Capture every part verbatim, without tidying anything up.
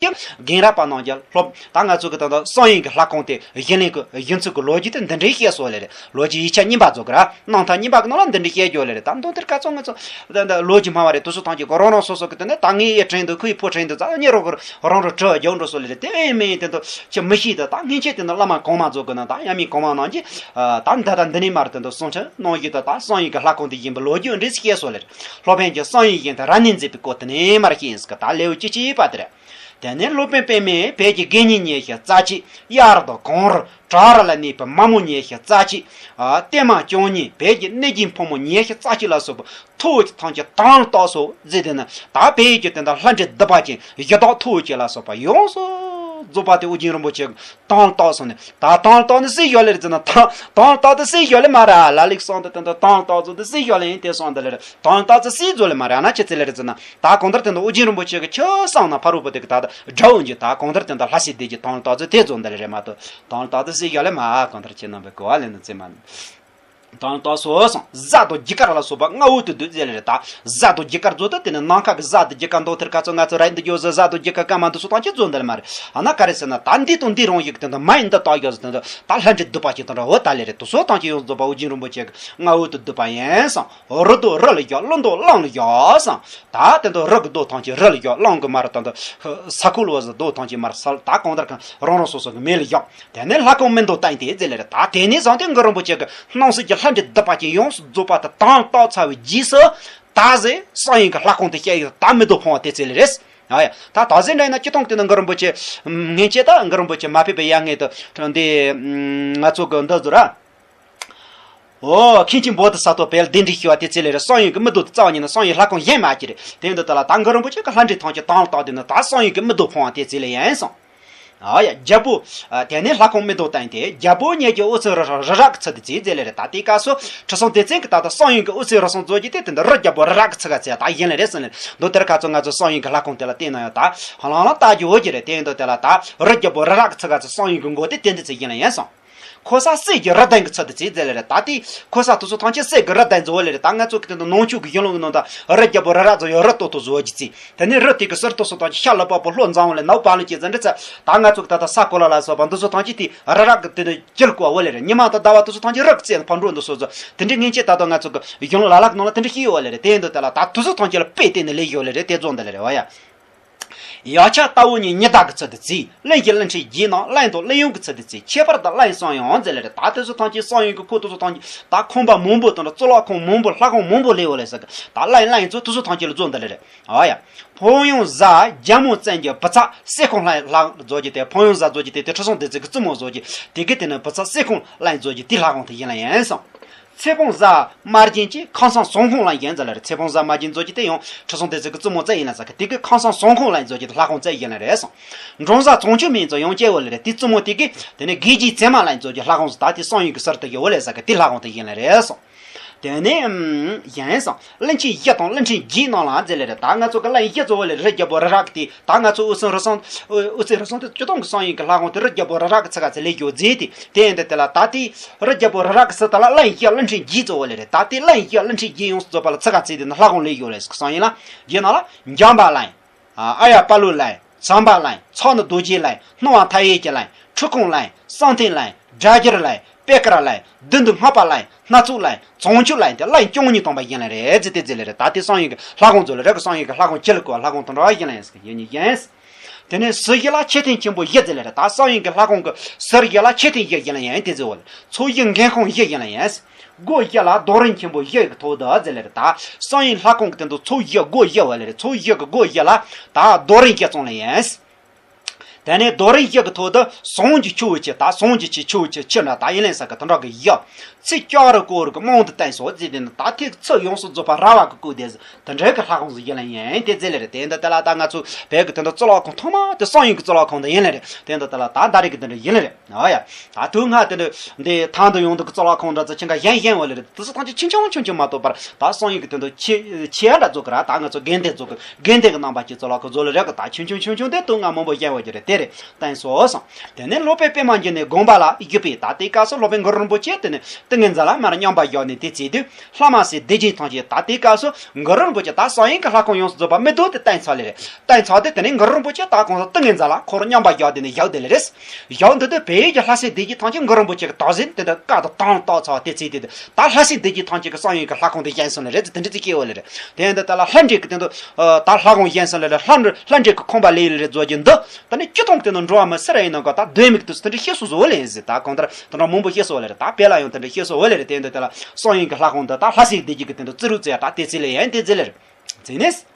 ཀྱི་རྒན་རབས་པ་རྣམས་ཀྱི་སློབ་ད་ང་ཚོ་གི་ད་ལྟ་བསམ་ཡས་ཀྱི་ལྷ་ཁང་དེ་བཞེངས་ལེན་གྱི་ཡིན་ཚུལ་གྱི་ལོ་རྒྱུས་དེ་འདི་འདྲའི་བཤད་སོང་ལེ་རེད། ལོ་རྒྱུས་ཡིག་ཆ་རྙིང་པ་ཚོ་གི་ར་རྣམ་ཐར་རྙིང་པ་གི་ནང་ལ་འདི་འདྲའི་བཤད་རྒྱུ་ལེ་རེད། ད་མདོ་དེར་ཁ་ཚང་ང་ཚོ་ད་ལོ་རྒྱུས་སྨྲ་བ་རེད། དེ་ཚོ་ཐམས་ཅད་ཀྱི་རང་རང་སོ་སོ་གི་དེ་ནས་ད་ངའི་ཡི་དྲན་འདུག་ཁོའི་ཕོ་དྲན་འདུག་ད་ཉེ་རོགས་གི་རང་རང་གྲི་རྒྱག་འགྲོ་སོང་ལེ་རེད། དེ་ཨེ་མིན་དེ་ཚོ་ཅི་མི་ཤེས། ད་ད་སྔན་ཆད་དེ་ནས་བླ་མ་གོང་མ་ཚོ་གི་ནང་ད་ཡ་མི་གོང་མ་རྣམས་ཀྱིས་ད་འདི་ད་འདི་ནས་མར་དེ་ཚོ་གསུང་འཕྲིན་གནང་བཞིན་དུ་ད་བསམ་ཡས་ཀྱི་ལྷ་ཁང་དེ་བཞེངས་པའི་ལོ་རྒྱུས་འདྲ་ཞིག་བཤད་སོང་ལེ་རེད། སློབ་དཔོན་གྱིས་བསམ་ཡས་བཞེངས་ཏེ་རབ་གནས་མཛད་པའི་སྐོར་དེ་ནས་མར་བཤད་ཡིན་ཟེར་གི། ད་ལེའུ་བཅུ་གཅིག་པ་དེ་རེད། དེ་ནས་སློབ་དཔོན་པདྨས་བོད་ཀྱི་དགེ་བསྙེན་ཉི་ཤུ་རྩ་གཅིག་དབྱར་དང་གངས་རི་བྲག་རི་ལ་གནས་པའི་མ་མོ་ཉི་ཤུ་རྩ་གཅིག་ཨ་བརྟན་མ་བཅུ་གཉིས་བོད་ཀྱི་གནོད་སྦྱིན་ཕོ་མོ་ཉི་ཤུ་རྩ་གཅིག་ལ་སོགས་པ་མཐུ་བོ་ཐམས་ཅད་དང་བཏགས་སོ་ཟེར། དེ་ནི་ད་བོད་ཀྱི་དེ་འདྲ་ལྷ་འདྲེ་གདུག་པ་ཅན་གཞི་བདག་མཐུ་བོ་ཅན་ལ་སོགས་པ་ཡོངས་སུ་རྫོགས་པ་དེ་ཨོ་རྒྱན་རིན་པོ་ཆེ་གི་དང་བཏགས་སོང་ནས། ད་དང་བཏགས་ནི་སུས་ཞོག་ལེ་རེད་ཟེར་ན། ད་དང་བཏགས་དེ་སུས་ཞོག་ལེ་མ་རེད། ལ་ལུག་གསུམ་དེ་དང་དང་བཏགས་ཚོ་དེ་སུས་ཞོག་ལེ་ཡིན་དེ་གསུངས་དེ་ལེ་རེད། དང་བཏགས་དེ་སུས་བཟོ་ལེ་མ་རེད། ན་ཅི་ཚེ་ལེ་རེད་ཟེར་ན། ད་གང་ལྟར་དེ་འདྲ་ཨོ་རྒྱན་རིན་པོ་ཆེ་གི་ཆོས་གསུངས་ན་ཕ་རོལ་པོ་དེ་གི་ད་ད་དགྲ་བོ་འཇུག་ད་གང་ལྟར་དེ་འདྲ་ལྷ་སྲས་སྡེ་གི་དང་བཏགས་ཚོ་དེ་བཟོ་འདི་ལེ་རེད་མ་གཏོགས། དང་བཏགས་དེ་སུས་ཞོག་ལེ་མ། གང་ལྟར་ཁྱེད་རྣམ་པའི་གོ་བ་ལེན་ན་ཚེ་མ། དང་བཏགས་སོ་གསུངས། གཟའ་དང་རྒྱུ་སྐར་ལ་སོགས་པ་མངའ་འོག་ཏུ་བསྡུས་ཟེར་ལེ་རེད། ད་གཟའ་དང་རྒྱུ་སྐར་བཟོ་ད་དེ་ནི་ནམ་མཁའ་གི་གཟའ་དང་རྒྱུ་སྐར་མདོ་དེར་ཁ་ཚོ་ང་ཚོ་ར་འདི་འགྱོ་ཟེར་གཟའ་དང་རྒྱུ་སྐར་སྐར་མ་འདི་ཚོ་ཐམས་ཅད་བཟོ་འདི་ལེ་མ་རེད། ཨ་ན་ག་རེ་ཟེར་ན། ད་འདི་དང་འདི་རང་ཡིག་དེ་འདྲ་མ་ཡིན་འདི་བཏགས་ཡོད་ཟེར། དེ་འདྲ་ད་ལྷ་འདྲེ་གདུག་པ་ཅན་དང་འདྲ་འོ་ད་ལེ་རེད། དེ་ཚོ་ཐམས་ཅད་ཡོངས་རྫོགས་པ་ཨོ་རྒྱན་རིན་པོ་ཆེ་གི་མངའ་འོག་ཏུ་བསྡུས་པ་ཡིན་གསུངས། རི་དང་རི་ལ་བཞག་རླུང་དང་རླངས་ལ་བཞག་གསུངས། ད་དེ་འདྲ་རི་གི་མདོ་ཐམས་ཅད་རི་ལ་བཞག་རླུང་གི་མ་རེད། ད་འདི་ས་ཁུག་ལོ་ཟེར་མདོ་ཐམས་ཅད་མར་ས་ད་གང་ལྟར་གང་རང་རང་སོ་སོ་གི་མེ་ལ་བཞག་དེ་ནས་ལྷ་ཁང་མེ་མདོ་བཏིང་སྟེ་ཟེར་ལེ་རེད། ད་དེ་ནས་བཟུང་སྟེ་གུ་རུ་རིན་པོ་ཆེ་གི་སྣང་སྲིད་ཀྱི་ལྷ་འདྲེ་གདུག་པ་ཅན་ཡོངས་སུ་རྫོགས་པ་དེ་དང་བཏགས་ཚར་བའི་རྗེས་སུ་ད་ཟེར་བསམ་ཡས་ཀྱི་ལྷ་ཁང་དེ་བཤད་ཡོད། ད་མེ་མདོ་འཕང་བ་དེ་ཚེ་ལེ་རེད། ཨ་ཡ། ད་ད་ཟེར་འདྲ་ཡིན་ན་སྤྱིར་བཏང་དེ་ནི་གུ་རུ་རིན་པོ་ཆེ་ངན་ཆེ་ད་གུ་རུ་རིན་པོ་ཆེ་མ་ཕེབས་པའི་ཡ་ངེས་དུ་འདི་ང་ཚོ་གི་འདི་ཚོ་ར། ཨོ། མཁན་ཆེན་བོ་དྷི་ས་ཏྭ་བོད་ལ་གདན་འདྲེན་ཞུ་བ་དེ་ཚེ་ལེ་རེད། བསམ་ཡས་ཀྱི་མེ་མདོ་དེ་རྩ་བ་ཉིད་ནས་བསམ་ཡས་ལྷ་ཁང་བཞེངས་མ་ཀྱི་རེད། དེ་འདི་ལྟ་ལ་ད་གུ་རུ་རིན་པོ་ཆེ་གི་ལྷ་འདྲེ་ཐམས་ཅད་དང་བཏགས་དེ་ནི་ད་བསམ་ཡས་ཀྱི་མེ་མདོ་འཕང་བ་དེ་ཚེ་ལེ་ཡིན་གསུངས། ཨ་ཡ། རྒྱལ་པོ། ཨ། དེ་ནས་ལྷ་ཁང་མེ་མདོ་བཏིང་སྟེ་རྒྱལ་པོ་ཉིད་ཀྱི་དབུ་རྩེ་རི་རི་རབ་ཀྱི་ཚུལ་དུ་བརྩིས་ཟེར་ལེ་རེད། ད་དེའི་སྐབས་སུ་ཁྲི་སྲོང་ལྡེ་བཙན་གྱིས་ད་ལྟ་བསམ་ཡས་ཀྱི་དབུ་རྩེ་རི་སྲོང་བཟོ་རྒྱུ་དེ་དེ་འདི་རི་རྒྱལ་པོ་རི་རབ་ཀྱི་ཚུལ་ག་བརྩིས་ད་བཞེངས་ལེ་རེད་ཟེར་ནས་མདོ་དེར་ཁ་ཚོ་ང་ཚོ་བསམ་ཡས་ཀྱི་ལྷ་ཁང་དེ་ལ་བལྟས་ན་ཡང་ད་ཧ་ལམ་ལ་ལྟ་རྒྱུ་འོ་གི་རེད། དེ་འདི་དེ་ལ་ད་རི་རྒྱལ་པོ་རི་རབ་ཀྱི་ཚུལ་ག་བརྩིས་བསམ་ཡས་ཀྱི་མགོ་དེ་དེ་འདི་ཚེ་བཞེངས་ལེ་ཡིན་གསུངས། ཁོ་ས་གསེར་གྱི་རི་དྭགས་ཀྱི་ཚུལ་དུ་བརྩིས་ཟེར་ལེ་རེད། ད་ལྟའི་ཁོ་ས་དེ་ཚོ་ཐམས་ཅད་གསེར་གྱི་རི་དྭགས་བཟོ་བ་ལེ་རེད། ད་ང་ཚོ་གི་དེ་འདྲ་ནང་ཆོས་ཀྱི་གཞུང་ལུགས་ཀྱི་ནང་ད་རི་རྒྱལ་པོ་རི་རབ་བཟོ་ཡོད། རི་ཏོག་ཏོག་བཟོ་རྒྱུ་བརྩིས། དེ་ནས་རི་དེ་གི་ཟུར་དེ་ཚོ་ཐམས་ཅད་ཤ་ལུ་པགས་པོ་ལྷོ་འཛིན་བ་ལས་ནའུ་བག་ལེབ་ཀྱི་ཟ་འདྲ་ཚ། ད་ང་ཚོ་གི་ད་ལྟ་ས་གོ་ལ་ལ་སོགས་པ་འདི་ཚོ་ཐམས་ཅད་དེ་རི་རབ་གི་དེ་འདྲ་སྐྱིལ་བཀོད་བ་ལེ་རེད། ཉི་མ་དང་ཟླ་བ་དེ་ཚོ་ཐམས་ཅད་རི་གི་རྩེ་ནས་ཕར་འགྲོ་འདུག་སོ་སོ་དེ་འདྲའི་ངན་ཆེ་ད་ལྟ་ང་ཚོ་གི་གཞུང་ལུགས་ལ་ལག་ནང་ལ་དེ་འདྲ་ཞིག་ཡོད་བ་ལེ་རེད། དེ་འདི་ལྟ་ལ་ད་དེ་ཚོ་ཐམས་ཅད་ལ་དཔེ་བལྟས་ནས་ལས་ཡོད་ལེ་རེད། དེ་རྫོགས་འདི་ལེ་རེད་བ་ཡ། ཡ་ཆ་རྟ་བོ་གཉིས་ཉི་ཟླ་གི་ཚུལ་དུ་བརྩིས། གླིང་བཞི་གླིང་ཕྲན་བརྒྱད་ནང་གླིང་དང་གླིང་ཡུལ་གྱི་ཚུལ་དུ་བརྩིས། ཁྱད་པར་དུ་གླིང་གསུམ་ཡང་མཛད་ལེ་རེད། ད་དེ་ཚོ་ཐམས་ཅད་བསམ་ཡས་ཀྱི་ཁུལ་དེ་ཚོ་ཐམས་ཅད་ད་ཁང་པ་མང་པོ་དང་གཙུག་ལག་ཁང་མང་པོ་ལྷ་ཁང་མང་པོ་ལས་ཡོད་ལེ་ཟེར་གི། ད་གླིང་གླིང་ཚོ་དེ་ཚོ་ཐམས་ཅད་ལ་རྫོགས་འདི་ལེ་རེད། ཨ་ཡ། ཕོ་ཡང་གཟའ་རྒྱལ་མོ་བཙན་གྱི་བུ་ཚ་གསེར་ཁང་གླིང་ལྷ་བཟོ་རྒྱུ་དེ། ཕོ་ཡང་གཟའ་བཟོ་རྒྱུ་དེ་དེ་ཁྲི་སྲོང་ལྡེ་བཙན་གྱི་བཙུན་མོ་བཟོ་རྒྱུ་དེ་གི་དེ་ནི་བུ་ཚ་གསེར་ཁང་གླིང་བཟོ་རྒྱུ་དེ་ལྷ་ཁང་དེ་ཡིན་ལེ་ཡིན་གསུངས། ཚེ་སྤོང་གཟའ་དམར་རྒྱན་གྱིས་ཁང་བཟང་ཟངས་ཁང་གླིང་བཞེངས་ཟེར་ལེ་རེད། ཚེ་སྤོང་གཟའ་དམར་རྒྱན་བཟོ་རྒྱུ་དེ་ཡང་ཁྲི་སྲོང་ལྡེ་བཙན་གྱི་བཙུན་མོ་བཙན་ཡིན་ལེ་ཟེར་གི། དེ་གི་ཁང་བཟང་ཟངས་ཁང་གླིང་བཟོ་རྒྱུ་དེ་ལྷ་ཁང་བཙན་ཡིན་ལེ་རེད་གསུངས། འབྲོང་གཟའ་ཚངས་མཆོད་མིང་ཙམ་ཡང་སྐྱེ་བོ་ལེ་རེད། དེའི་བཙུན་མོ་དེ་གིས་དེ་ནས་དགེ་བརྒྱའི་བཙུན་མ་གླིང་བཟོ་རྒྱུ་ལྷ་ཁང་བཟོ། ད་དེ་བསམ་ཡས་ཀྱི་ཟུར་དུ་ཡོད་ལེ་ཟེར་གི། དེ་ལྷ་ཁང་དེ་ཡིན་ལེ་རེད་གསུངས། དེ་ནས་ཡིན་གསུངས། གླིང་ཆེན་བཞི་དང་གླིང་ཕྲན་བརྒྱད་རྣམས་ལ་མཛད་ལེ་རེད། ད་ང་ཚོ་གི་གླིང་བཞི་གཙོ་བོ་ལེ་རི་རྒྱལ་པོ་རི་རབ་ཀྱི་དེ། ད་ང་ཚོ་དབུ་རྩེ་རི་སྲོང་དབུ་རྩེ་རི་སྲོང་དེ་སྤྱིར་བཏང་གི་བསམ་ཡས་ཀྱི་ལྷ་ཁང་དེ་རི་རྒྱལ་པོ་རི་རབ་ཀྱི་ཚུལ་ག་བརྩིས་ལེ་ཡོད་རེད་དེ། དེ་ཡིན་དུས་དེ་ལ་ད་དེ་རི་རྒྱལ་པོ་རི་རབ་ཀྱི་ཟུར་དེ་ལ་གླིང་བཞི་གླིང་ཕྲན་བརྒྱད་གཙོ་བོ་ལེ་རེད། ད་དེ་གླིང་བཞི་གླིང་ཕྲན་བརྒྱད་ཡོངས་སུ་རྫོགས་པ་ལ་ཚུལ་ག་བརྩིས་དེ་ནི་ལྷ་ཁང་ལེ་ཡོད་ལེ་ཟེར་གི། བསམ་ཡས་ལ་བཞི་རྣམས་ལ་འཇམ་དཔལ་གླིང་། ཨ་ཡ་དཔལ་ལུ་གླིང་། བྱམས་པ་གླིང་། ཚོགས་ནི་རྡོ་རྗེ་གླིང་། སྣང་བ་མཐའ་ཡས་ཀྱི་གླིང་། འཁྲུལ་ཁང་གླིང་། བསམ་གཏན་གླིང་། སྒྲ་བསྒྱུར་གླིང་། པད་དཀར་གླིང་། བདུད་འདུལ་སྔགས་པ་གླིང་། སྣ་ཚོགས་གླིང་། བྱང་ཆུབ་གླིང་དེ་གླིང་བཅུ་གཉིས་སྟོང་པ་ཡིན་ལེ་རེད་ཟེར་དེ་མཛད་ལེ་རེད། ད་དེ་བསམ་ཡས་ཀྱི་ལྷ་ཁང་བཟོ་ལེ་རེད་གི། བསམ་ཡས་ཀྱི་ལྷ་ཁང་ཆེ་ལེ་གོ་ལྷ་ཁང་དང་འདྲ་བ་ཡིན་ལེ་ཡིན་ཟེར་གི་ཡིན་ནི་ཡིན། དེ་ནས་ཟུར་བཞི་ལ་མཆོད་རྟེན་ཆེན་པོ་བཞི་མཛད་ལེ་རེད། ད་བསམ་ཡས་ཀྱི་ལྷ་ཁང་གི་ཟུར་བཞི་ལ་མཆོད་རྟེན་བཞི་ཡིན་ལེ་ཡིན་དེ་མཛད་འོ་ལེ། ཚོགས་བཞི་འགན་ཁུར་བཞི་ཡིན་ལེ་ཡིན། སྒོ་བཞི་ལ་རྡོ་རིང་ཆེན་པོ་བཞི་ཡི་ཐོག་ཏུ་མཛད་ལེ་རེད། ད་བསམ་ཡས་ལྷ་ཁང་གི་སྟེང་དུ་ཚོགས་བཞི་སྒོ་བཞི་བ་ལེ་རེད། ཚོགས་བཞི་གི་སྒོ་བཞི་ལ་ད་རྡོ་རིང་བཞི་བརྩམས་ལེ་ཡིན། དེ་ནས་རྡོ་རིང་བཞི་གི་ཐོག་ཏུ་ཟངས་ཀྱི་ཆུ་བོ་ཆེ། ད་ཟངས་ཀྱི་ཆུ་ཆུ་བོ་ཆེ་ཆུ་འདྲ་ད་ཡིན་ལེ་ཟེར་གི་དེ་འདྲ་གི་བཞི། ཚེ་ལྕགས་རི་བརྐོས་རིས་ཀྱི་རྨང་དུ་བཏིང་སོ་ཟེར་དེ་ནི་ད་ཐེག་ཚུལ་ཡོངས་སུ་རྫོགས་པ་ར་བ་གི་བརྐོས་དེ་ཟེར་དེ་འདྲ་གི་ལྷ་ཁང་ཟིག་ཡིན་ལེ་ཡིན་དེ་མཛད་ལེ་རེད། དེ་འདི་དེ་ལ་ད་ང་ཚོ་བོད་ཀྱི་དེ་འདྲ་གཙུག་ལག་ཁང་ཐོག་མ་དེ་བསམ་ཡས་ཀྱི་གཙུག་ལག་ཁང་དེ་ཡིན་ལེ་རེད། དེ་འདི་དེ་ལ་ད་ད་རེས་ཀྱི་དེ་འདྲ་ཡིན་ལེ་རེད། ཨ་ཡ། ད་དུང་ང་དེ་འདྲ་འདི་ཐང་དུ་ཡོང་དུ་གི་གཙུག་ལག་ཁང་འདྲ་ཚོ་ཆེ་འགའ་གཞན་གཞན་བ་ལེ་རེད། དེ་ཚོ་ཐམས་ཅད་ཆུང་ཆུང་ཆུང་ཆུང་མ་གཏོགས་པར་ད་བསམ་ཡས་ཀྱི་དེ་འདྲ་ཆེ་ཆེ་འདྲ་བཟོ་གི་ར། ད་ང་ཚོ་དགེ་ལྡན་བཟོ་གི་དགེ་ལྡན་གྱི་རྣམ་པ་ཅིག་གཙུག་ལག་ཁང་བཟོ་ལེ་རེད་གི། ད་ཆུང་ཆུང་ཆུང་ཆུང་དེ་དུང་ང་མང་པོ་གཞན་བ་གི་རེད། དེ་ བསྟན་སོ་གསུངས། དེ་ནས་སློབ་དཔོན་པདྨ་འབྱུང་གནས་དགོངས་པ་ལ་བཞུགས་པས། ད་དེའི་སྐབས་སུ་སློབ་དཔོན་གུ་རུ་རིན་པོ་ཆེ་དེ་ནས་ཏིང་ངེ་འཛིན་ལ་མར་མཉམ་པར་བཞག་ནས་དེ་བྱས་དུས་ལྷ་མ་སྲིན་སྡེ་བརྒྱད་ཐམས་ཅད། ད་དེའི་སྐབས་སུ་གུ་རུ་རིན་པོ་ཆེ་ད་བསམ་ཡས་ཀྱི་ལྷ་ཁང་ཡོངས་སུ་རྫོགས་པ་མིག་ཏོ་དེ་བསྟན་ཚར་ལེ་རེད། བསྟན་ཚར་དུས་དེ་ནས་གུ་རུ་རིན་པོ་ཆེ་ད་གང་ཟག་ཏིང་ངེ་འཛིན་ལ་ཁོ་རང་མཉམ་པར་བཞག་དེ་ནས་བཞག་དེ་ལེ་རེད། བཞག་འདུག་དུས་བལ་ཡུལ་གྱི་ལྷ་སྲིན་སྡེ་བརྒྱད་ཐམས་ཅད་གུ་རུ་རིན་པོ་ཆེ་གི་བདག་འཛིན་དེ་འདྲ་བཀའ་དང་དམ་ལ་བཏགས་ཚར་དེ་བྱས་དུས་ད་ལྷ་སྲིན་སྡེ་བརྒྱད་ཐམས་ཅད་ཀྱི་བསམ་ཡས་ཀྱི་ལྷ་ཁང་དེ་བཞེངས་སོང་ལེ་རེད། དེ་འདྲ་ཅིག་སྐྱེ་བ་ལེ་རེད། དེ་འདི་ལྟ་ལ་ལྷ་འདྲེ་གི་དེ་འདུག་ད་ལྷ་ཁང་བཞེངས་སོང་ལེ་རེད། ལྷ་ལྷ་འདྲེ་གི་ཁང་པ་ལས་ལེ་རེད་བཟོ་རྒྱུ་འདི་ད་ནི་སྤྱི་བཏང་གི་དེ་ནི་འགྲོ་བ་མི་སེར་ཡིན་ནོ་ག་ད་གདོད་མིག་ཏུ་དེ་འདྲ་ཤེས་སོ་བཟོ་ལེ་ཟེར། ད་གང་ལྟར་དེ་འདྲ་མང་པོ་ཤེས་སོ་ལེ་རེད། ད་དཔེ་ལ་ཡང་དེ་འདྲ་ཤེས་སོ་ལེ་རེད། དེ་འདི་ལྟ་ལ་བསམ་ཡས་ཀྱི་ལྷ་ཁང་འདི་ད་ལྷ་སྲིན་སྡེ་བརྒྱད་ཀྱི་དེ་འདུག་རྩིས་རུ་བཙལ་ད་དེ་ཚེ་ལེ་ཡིན་དེ་ཚེ་ལེ་རེད། ཟེར་ནས།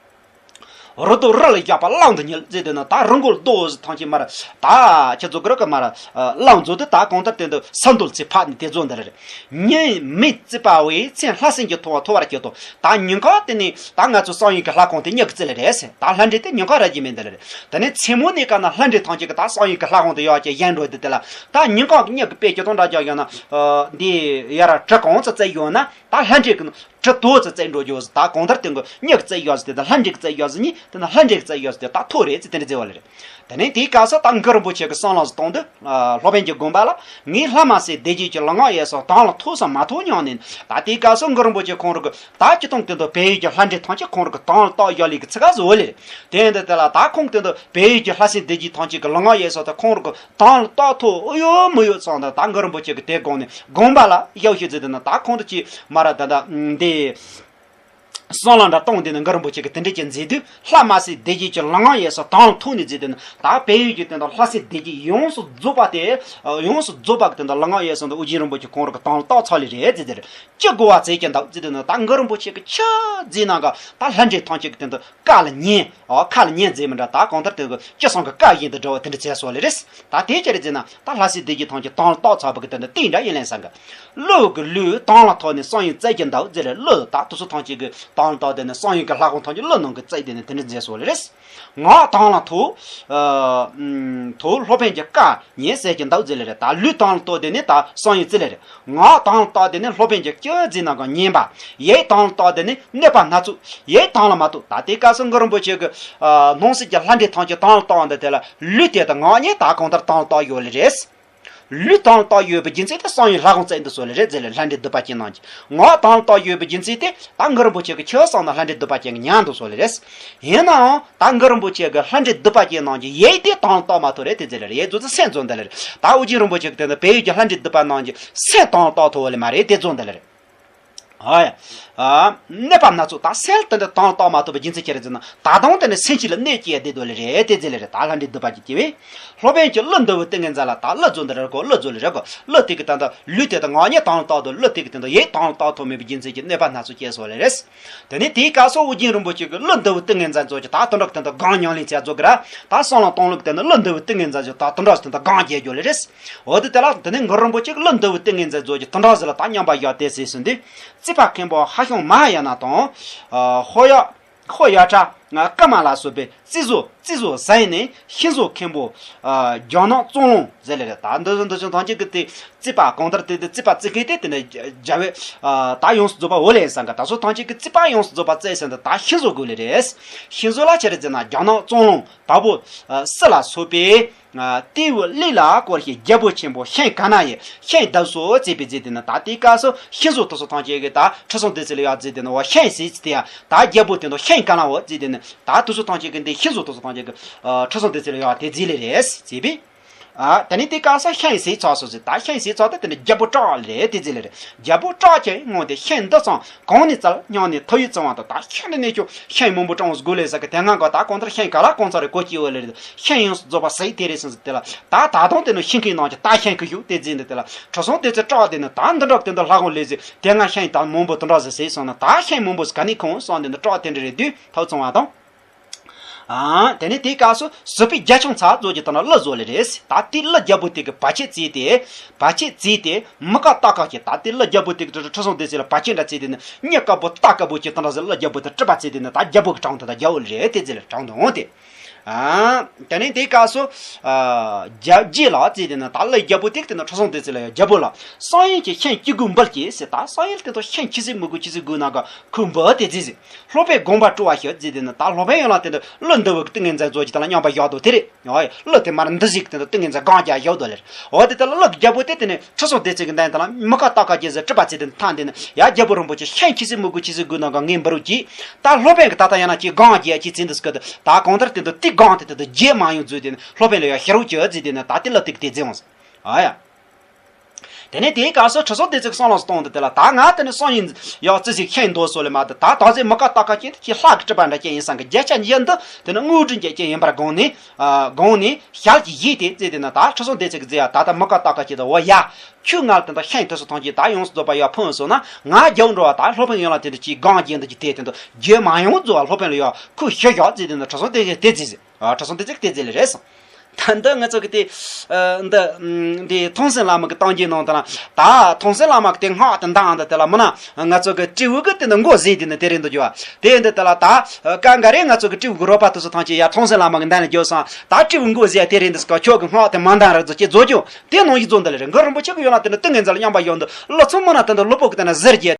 རུ་དུ་རུ་ལ་བཞག་པ་གླང་དུ་ཉིལ་ཟེར་དེ་ན་ད་རུ་མགོ་རྡོ་ཟེར་ཐང་ཆེན་མར་ད་ཁྱེད་ཚོ་གི་རུ་གི་མར་གླང་མཛོ་དེ་ད་གང་ལྟར་དེ་འདུག་ས་འདོལ་ཚེ་ཕག་ནི་དེ་ཚོ་འདི་རེད། ཉིན་མེ་བརྩིགས་པ་བས་མཚན་ལྷ་སྲིན་གྱི་ཐོ་བ་ཐོ་བར་གྱུར་ཏོ། ད་ཉིན་གང་དེ་ནས་ད་ང་ཚོ་བསམ་ཡས་ཀྱི་ལྷ་ཁང་དེ་མྱུ་གུ་བརྩིགས་ལེ་རེད་ཟེར། ད་ལྷ་འདྲེ་དེ་ཉིན་གང་ར་རྒྱུ་མེད་འདི་ལེ་རེད། དེ་ནས་མཚན་མོ་ནས་ཀ་ན་ལྷ་འདྲེ་ཐང་ཆེན་གྱི་ད་བསམ་ཡས་ཀྱི་ལྷ་ཁང་དེ་ཡག་ཅིག་བཞེངས་འགྲོ་དེ་དེ་ལ་ད་ཉིན་གང་གི་མྱུ་གུ་དཔེ་ཅི་ཐོང་འདྲ་རྒྱག་ཡོད་ན་འདི་ཡ་ར་གྲི་གང་ཚ་བརྩིགས་ཡོད་ན་ད་ལྷ་འདྲེ་གི་གྲི་དོ་ཚ་བརྩིགས་འགྲོ་རྒྱུ་ཟེར། ད་གང་ལྟར་དེ་གི་མྱུ་གུ་བརྩིགས་ཡོད་ཟེར་དེ་ད་ལྷ་འདྲེ་གི་བརྩིགས་ཡོད་ཟེར་ནི་དེ་ན་ལྷ་འདྲེ་གི་བརྩིགས་ཡོད་ཟེར་དེ་ད་ཐོ་རེད་ཟེར་དེ་འདྲ་བརྩིགས་པ་ལེ་རེད། དེ་ནས་དེའི་སྐབས་སུ་ད་གུ་རུ་རིན་པོ་ཆེ་གི་གསང་ལམ་སུ་གཏོང་དུས་སློབ་དཔོན་གྱི་དགོངས་པ་ལ་ངས་ལྷ་མ་སྲིན་སྡེ་བརྒྱད་ཀྱི་ལུས་ངག་ཡིད་གསུམ་དང་ལ་ཐོགས་སམ་མ་ཐོགས་སྙམ་ནས། ད་དེའི་སྐབས་སུ་གུ་རུ་རིན་པོ་ཆེ་ཁོང་རུ་གི་ད་སྤྱི་བཏང་དེ་འདུག་བལ་ཡུལ་གྱི་ལྷ་འདྲེ་ཐམས་ཅད་ཁོང་རུ་གི་དམ་ལ་བཏགས་བཞག་ལས་ཀྱི་ཚིག་ག་བཟོ་ལེ་རེད། དེ་འདི་དེ་ལ་ད་ཁོང་དེ་འདུག་བལ་ཡུལ་གྱི་ལྷ་སྲིན་སྡེ་བརྒྱད་ཐམས་ཅད་ཀྱི་ལུས་ངག་ཡིད་གསུམ་དེ་ཁོང་རུ་གི་དམ་ལ་བཏགས་ཐུབ་ཨོ་ཡོད་མི་ཡོད་ཙང་ད་ད་གུ་རུ་རིན་པོ་ཆེ་གི་དེ་དགོངས་ནས་དགོངས་པ་ལ་ཡག་ཤོས་ཟེར་དེ་ན་ད་ཁོང་དུ་ཅི་མ་ར་ད་ད་འདི་གསང་ལམ་འདྲ་གཏོང་དེ་ནས་གུ་རུ་རིན་པོ་ཆེ་གི་དེ་འདྲ་ཅིག་མཛད་དུས་ལྷ་མ་སྲིན་སྡེ་བརྒྱད་ཀྱི་ལུས་ངག་ཡིད་གསུམ་དམ་ལ་ཐོགས་ནས་མཛད་དེ་ན་ད་བལ་ཡུལ་གྱི་དེ་འདུག་ལྷ་སྲིན་སྡེ་བརྒྱད་ཡོངས་སུ་རྫོགས་པ་དེ་ཡོངས་སུ་རྫོགས་པ་གི་དེ་འདུག་ལུས་ངག་ཡིད་གསུམ་དེ་ཨོ་རྒྱན་རིན་པོ་ཆེ་ཁོང་རུ་གི་དམ་ལ་བཏགས་ཚར་ལེ་རེད་ཟེར་དེ་རེད། ཅི་དགོས་པ་མཛད་ཀྱི་འདུག་ཟེར་དེ་ན་ད་གུ་རུ་རིན་པོ་ཆེ་གི་ཆི་མཛད་ན་ག་ད་ལྷ་འདྲེ་ཐམས་ཅད་ཀྱི་དེ་འདུག་བཀའ་ལ་ཉན། ཨོ་ཁ་ལ་ཉན་མཛད་མི་འདྲ་ད་གང་ལྟར་དེ་གི་ཅི་གསུང་གི་བཀའ་བཞིན་དུ་འགྲོ་བ་དེ་འདྲ་བྱས་སོང་ལེ་རེད། ད་དེ་ཅི་རེད་ཟེར་ན་ད་ལྷ་སྲིན་སྡེ་བརྒྱད་ཐམས་ཅད་དམ་ལ་བཏགས་ཚར་བ་གི་དེ་འདྲ་རྟེན་འདྲ་ཡིན་ལེ་བསམ་གི། ཀླུ་གི་ལུས་དམ་ལ་ཐོགས་ནས་བསམ་ཡས་བརྩིགས་ཀྱི་འདུག་ཟེར་རེད། ཀླུ་ད་དེ་ཚོ་ཐམས་ཅད་ཀྱི་དམ་ལ་བཏགས་དེ་ནས་བསམ་ཡས་ཀྱི་ལྷ་ཁང་ཐམས་ཅད་ཀླུ་ནང་གི་བརྩིགས་དེ་ནས་དེ་འདྲ་མཛད་སོང་ལེ་རེད། ངག་དམ་ལ་ཐོགས། ཨ་ཐོགས་སློབ་དཔོན་གྱི་བཀའ་ཉན་ཟེར་གྱི་འདུག་ཟེར་ལེ་རེད། ད་ལུས་དམ་ལ་བཏགས་དེ་ནས་ད་བསམ་ཡས་བརྩིགས་ལེ་རེད། ངག་དམ་ལ་བཏགས་དེ་ནས་སློབ་དཔོན་གྱི་ཅི་མཛད་ན་ག་ཉན་པ། ཡིད་དམ་ལ་བཏགས་དེ་ནས་གནོད་པ་སྣ་ཚོགས་ཡིད་དམ་ལ་མ་བཏགས། ད་དེ་སྐབས་སུ་གུ་རུ་རིན་པོ་ཆེ་གི་ཨ་སྣང་སྲིད་ཀྱི་ལྷ་འདྲེ་ཐམས་ཅད་དམ་ལ་བཏགས་འདི་དེ་ལ་ལུས་དེ་དང་ངག་གཉིས་ད་གང་ལྟར་དམ་ལ་བཏགས་ཡོད་ལེ་རེད། ལུས་དམ་ལ་བཏགས་ཡོད་པའི་རྒྱུ་མཚན་དེ་བསམ་ཡས་ལྷ་ཁང་བརྩིགས་འདུག་སོ་ལེ་རེད་ཟེར་ལེ་ལྷ་འདྲེ་སྡིག་པ་ཅན་རྣམས་ཀྱིས། ངག་དམ་ལ་བཏགས་ཡོད་པའི་རྒྱུ་མཚན་དེ་ད་གུ་རུ་རིན་པོ་ཆེ་གི་ཆོས་གསུངས་ན་ལྷ་འདྲེ་སྡིག་པ་ཅན་གྱིས་ཉན་འདུག་སོ་ལེ་རེད། ཡིན་ནའང་ད་གུ་རུ་རིན་པོ་ཆེ་གི་ལྷ་འདྲེ་སྡིག་པ་ཅན་རྣམས་ཀྱི་ཡིད་དེ་དམ་ལ་བཏགས་མ་ཐུབ་རེད་དེ་ཟེར་ལེ་རེད། ཡིད་གཙོ་ཚེ་སེམས་གཙོ་འདི་ལེ་རེད། ད་ཨོ་རྒྱན་རིན་པོ་ཆེ་གི་དེ་ནི་བལ་ཡུལ་གྱི་ལྷ་འདྲེ་སྡིག་པ་རྣམས་ཀྱི་སེམས་དམ་ལ་བཏགས་ཐུབ་བ་ལེ་མ་རེད་དེ་གཙོ་འདི་ལེ་རེད། ཨ་ཡ། ཨ། གནོད་པ་སྣ་ཚོགས་ད་སེམས་དེ་འདྲ་དམ་ལ་བཏགས་མ་ཐུབ་པའི་རྒྱུ་མཚན་ཅི་རེད་ཟེར་ན་ད་དུང་དེ་ནི་སེམས་ཅན་ལ་གནོད་སྐྱེལ་བསྡད་འདུག་ལེ་རེད་དེ་ཟེར་ལེ་རེད། ད་ལྷ་འདྲེ་སྡིག་པ་ཅན་གྱིས་བས། སློབ་དཔོན་གྱིས་ཀླུ་འདུལ་བའི་ཏིང་ངེ་འཛིན་ལ་ད་ཀླུ་མཛོ་འདི་རེད་གོ། ཀླུ་མཛོ་ལེ་རེད་གོ། ཀླུ་དེ་གི་ད་ལྟ་ལུས་དེ་དང་ངག་གཉིས་དམ་ལ་བཏགས་འདུག། ཀླུ་དེ་གི་ད་ལྟ་ཡིད་དམ་ལ་བཏགས་ཐུབ་མེད་པའི་རྒྱུ་མཚན་གྱིས་གནོད་པ་སྣ་ཚོགས་སྐྱེལ་སོང་ལེ་རེད། དེ་ནས་དེའི་སྐབས་སུ་ཨོ་རྒྱན་རིན་པོ་ཆེ་གིས་ཀླུ་འདུལ་བའི་ཏིང་ངེ་འཛིན་ཚོགས་ཀྱི་ད་དེ་འདྲ་གི་དེ་ལྟ་སྒོམ་ཉམས་ལེན་བྱས་རྫོགས་གི་ར། ད་བསམ་ལམ་གཏོང་ལུགས་དེ་ནི་ཀླུ་འདུལ་བའི་ཏིང་ངེ་འཛིན་ཚོགས་ད་དེ་འདྲ་གི་དེ་ལྟ་སྒོམ་རྒྱག་རྒྱུ་ལེ་རེད། འོ་དེ་དེ་ལ་དེ་ནས་གུ་རུ་རིན་པོ་ཆེ་གིས་ཀླུ་འདུལ་བའི་ཏིང་ངེ་འཛིན་ཚོགས་ཀྱི་དེ་འདྲ་ཟེར་ལ་ད་མཉམ་པར་བཞག་སྟེ་ཟེར་ཟིན་དུས། རྩིས་པ་མཁན་པོ་ཧ་ཤང་མ་ཧཱ་ཡ་ན་དང་། ཧོ་ཡ། ཧོ་ཡ་ཏྲ། ཀ་མ་ལ་སོགས་པའི་རྩིས་བཟོ་རྩིས་བཟོ་ཟིན་ནས་ཤིང་བཟོ་མཁན་པོ། རྒྱ་ནག་ཙོང་ལུང་ཟེར་ལེ་རེད། ད་འདི་ཚོ་འདི་ཚོ་ཐམས་ཅད་ཀྱི་དེ་རྩིས་པ་གང་ལྟར་དེ་དེ་རྩིས་པ་རྩིས་མཁན་དེ་དེ་ནས་རྒྱལ་བའི་ད་ཡོངས་སུ་རྫོགས་པ་འོ་ལེ་ཟེར་ག་ད་ཚོ་ཐམས་ཅད་ཀྱི་རྩིས་པ་ཡོངས་སུ་རྫོགས་པ་རྩིས་ཟིན་དུས་ད་ཤིང་བཟོ་དགོས་ལེ་རེད། ཤིང་བཟོ་ལ་ཆི་རེད་ཟེར་ན་རྒྱ་ནག་ཙོང་ལུང་དྭགས་པོ་སི་ལ་སོགས་པའི། ཏེའུ་ལི་ལ་སྐོར་ཞིག་རྒྱལ་པོ་ཆེན་པོ་ཤིང་ག་ན་ཡི་ཤིང་བརྡབ་སོ་བརྩིས་པའི་རྗེས་དེ་ནི་ད་ལྟའི་སྐབས་སུ་ཤིང་བཟོ་དེ་ཚོ་ཐམས་ཅད་ཀྱི་ད་ཁྲི་སྲོང་ལྡེ་བཙན་ལ་ཡག་རྩིས་དེ་ནི་བ་ཤིང་ཟེར་རྩིས་དེ་ཡ་ད་རྒྱལ་པོ་དེ་ནི་ཤིང་ག་ན་བ་རྩིས་དེ་ནི་ད་དེ་ཚོ་ཐམས་ཅད་ཀྱི་འདི་ཤིང་བཟོ་དེ་ཚོ་ཐམས་ཅད་ཀྱི་ཁྲི་སྲོང་ལྡེ་བཙན་ལ་ཡག་དེ་རྩིས་ལེ་རེད་རྩིས་པས། ཨ་དེ་ནི་དེ་སྐབས་སུ་ཤིང་ཟེར་ཚར་སོ་ཟེར་ད་ཤིང་ཟེར་ཚར་ད་དེ་ནི་རྒྱལ་པོ་སྐྲག་ལེ་དེ་རྩིས་ལེ་རེད། རྒྱལ་པོ་སྐྲག་ཀྱང་ངོ་དེ་ཤིང་འདི་ཚང་གང་ནས་བཙལ་སྙམ་ནས་ཐུ་ཡི་བཙལ་བ་དང་ད་ཤིང་འདི་ནས་ཁྱོད་ཤིང་མང་པོ་སྤྲང་དགོས་ལེ་ཟེར་གི་དེ་སྔ་ག་ད་གང་ལྟར་ཤིང་ག་ལ་གང་ཚར་རེ་གོ་སྐྱེ་བ་ལེ་རེད། ཤིང་ཡོངས་སུ་རྫོགས་པ་ཟེར་དེ་རེད་ཟེར་ཟེར་དེ་ལ་ད་ད་དུང་དེ་ནི་ཤིང་གི་ནང་གི་ད་ཤིང་གི་ཡུག་དེ་རྫིས་འདི་དེ་ལ་ཁྲི་སྲོང་ལྡེ་བཙན་སྐྲག་དེ་ནི་ད་འདི་འདྲ་དེ་འདི་ལྷ་ཁང་ལེ་ཟེར་དེ་སྔ་ཤིང་ད་མང་པོ་དེ་འདྲ་ཟེར་ཟེར་སོང་ན་ད་ཤིང་མང་པོ་ཟེར་ག་ནས་ཁོང་སོང་དེ་འདི་སྐྲག་དེ་འདྲ་རེད་དུས་ཐུག་སོང་བ་དང་། ཨ་དེ་ནས་དེའི་སྐབས་སུ་ཟུར་པའི་རྒྱ་ཆུང་ཚ་ཚོ་གི་དེ་ན་ཀླུ་བཟོ་ལེ་རེད། ད་དེ་ཀླུ་རྒྱལ་པོ་དེ་གི་བར་ཆད་བརྩིས་ཏེ་བར་ཆད་བརྩིས་ཏེ་མི་དགའ་རྟགས་ཁ་ཅིག་ད་དེ་ཀླུ་རྒྱལ་པོ་དེ་གི་ཁྲི་སྲོང་ལྡེ་བཙན་ལ་བར་ཆད་འདྲ་བརྩིས་ཏེ་ནི་མྱི་དཀར་པོ་རྟ་དཀར་པོ་ཅིག་དེ་འདྲ་ཟེར་ཀླུ་རྒྱལ་པོ་དེ་སྲིད་པ་བརྩིས་ཏེ་ནི་ད་རྒྱལ་པོ་གི་དྲུང་དུ་ད་རྒྱལ་པོ་ལེ་རེད་དེ་ཟེར་ལེ་དྲུང་དུ་འོང་སྟེ། ཨ། དེ་ནས་དེའི་སྐབས་སུ། ཨ། རྒྱ་རྗེ་ལ་བརྩིས་དེ་ནི་ད་གླུ་རྒྱལ་པོ་དེ་དེ་ནི་ཁྲི་སྲོང་ལྡེ་བཙན་ལ་ཡང་རྒྱལ་པོ་ལ་བསམ་ཡས་ཀྱི་ཤིང་སྐྱེ་དགུ་འབུལ་གྱིས་ཟེར། ད་བསམ་ཡས་དེ་དང་ཤིང་ཆི་ཟིག་མི་དགོས་ཆི་ཟིག་དགོས་ན་ག་ཁོས་འབུལ་དེ་བརྩིས་ཟིག་སློབ་དཔོན་དགོངས་པ་སྤྲོ་བ་ཞུ་བརྩིས་དེ་ནི་ད་སློབ་དཔོན་ཡོངས་ལ་དེ་ནི་གླུ་འདི་བོ་གི་ཏིང་ངེ་འཛིན་རྫོགས་ཀྱི་དེ་ལ་སྙོམས་པར་ཞུགས་འདུག་དེ་རེད། ཨོ་ཡ། གླུ་དེ་མར་འདི་ཟིག་དེ་ནི་ཏིང་ངེ་འཛིན་གང་རྒྱ་ཞུགས་འདུག་ལེར། འོ་དེ་ལྟར་གླུ་རྒྱལ་པོ་དེ་དེ་ནི་ཁྲི་སྲོང་ལྡེ་བཙན་གྱི་མདུན་དེ་ལ་མི་ཁ་ཏག་ཁ་ཅིག་ཟེར་གྲུབ་པ་ཚེ་དེ་ཐང་དེ་ནི་ཡ་རྒྱལ་པོ་རིན་པོ་ཆེ་ཤིང་ཆི་ཟིག་མི་དགོས་ཆི་ཟིག་དགོས་ན་ག་ངས་འབུལ་རོགས་གྱིས། ད་སློབ་དཔོན་གྱིས་ད་ལྟ་ཡང་ན་ཅིག་གང་རྒྱ་ཅིག་བརྩིས་འདུག་སྐད་དུ་ད་གང་ལྟར་དེ་དུ་དེ་གང་དེ་དེ་དུ་རྒྱས་མ་ཡོང་བརྫོས་དེ་ནི་སློབ་དཔོན་ལ་ཡང་ཞུ་རོགས་གྱིས་བརྩིས་དེ་ནི་ད་དེ་གླུ་དེ་གི་དེ་བརྩིས་འོང་ཟེར། ཨ་ཡ། དེ་ནས་དེའི་སྐབས་སུ་ཁྲི་སྲོང་ལྡེ་བཙན་གྱི་བསམ་བློ་གཏོང་དུ་དེ་ལ་ད་ང་དེ་ནི་བསམ་ཡས་ཡག་རྩི་ཞིག་ཤེས་འདོད་སོགས་ལས་མ་དུ་ད་ད་གཟོད་མི་ཁ་ཏག་ཁ་ཅན་དེ་ཁྱི་ལྷ་གི་སྤྲུལ་པ་འདྲ་ཅན་ཡིན་སང་གི་བརྒྱ་ཆ་ཉིས་འདི་དེ་ནི་དངོས་གྲུབ་འགྱེད་ཅན་ཡིན་པར་དགོངས་ནས། ཨ། དགོངས་ནས་ཞལ་གྱིས་བཞེས་ཏེ་བརྩིས་དེ་ནི་ད་ཁྲི་སྲོང་ལྡེ་བཙན་གྱིས་བརྩིས་ཡ་ད་ལྟ་མི་ཁ་ཏག་ཁ་ཅན་དུ་འོ་ཡ། ཁྱོད་ང་ལ་དེ་འདྲ་ཤིང་དེ་ཚོ་ཐམས་ཅད་ད་ཡོངས་སུ་རྫོགས་པ་ཡ་ཕུང་སོང་ན་ང་རྒྱལ་པོ་འགྲོ་བ་ད་སློབ་དཔོན་ཡོངས་ལ་དེ་འདྲ་ཅིག་གང་རྒྱས་འདི་ཅིག་དེ་དེ་འདྲ་རྒྱས་མ་ཡོང་རྫོགས་པ་སློབ་དཔོན་ལ་ཡ་ཁོས་ཞུ་ཞོག་བརྩིས་དེ་ནི་ཁྲི་སྲོང་ལྡེ་བཙན་དེ་བརྩིས་ཟིན། ཨ། ཁྲི་སྲོང་ལྡེ་བཙན་གྱིས་དེ་བརྩིས་ལེ་རེད་སོང་། ད་འདི་ང་ཚོ་གི་དེ། ཨ། འདི། ཨམ། འདི་ཐོང་སེང་བླ་མ་གི་གཏམ་རྒྱུད་ནང་དུ་ན། ད་ཐོང་སེང་བླ་མ་གི་དེ་སྔགས་དེ་འདང་འདི་དེ་ལ་མིན་ན་ང་ཚོ་གི་སྤྲེའུ་གི་དེ་འདི་མགོ་བཟེད་དེ་ནི་དེ་རེད་འདུག་རྒྱུ་བ། དེ་འདི་དེ་ལ་ད་ཀ་འགའ་རེ་ང་ཚོ་གི་སྤྲེའུ་གི་རོགས་པ་དེ་ཚོ་ཐམས་ཅད་ཡ་ཐོང་སེང་བླ་མ་གི་མདུན་ལ་འགྱོ་སོང་། ད་སྤྲེའུ་མགོ་བཟེད་དེ་རེད་འདི་སྐོར་ཁྱོད་གི་སྔགས་དེ་མ་འདང་རེད་ཟེར་ཅེས་རྫོགས་རྒྱུ་དེ་ནང་བཞིན་རྫོགས་འདི་ལ་རེད། མགོན་རིན་པོ་ཆེ་གི་ཡོད་ན་དེ་ནི་ཏིང་ངེ་འཛིན་ལ་སྙོམས་པར་ཞུགས་འདུག་ལོ་ཚོད་མིན་ན་དེ་འདི་ལུས་པོ་གི་དེ་ནི་གཟེར་རྒྱས།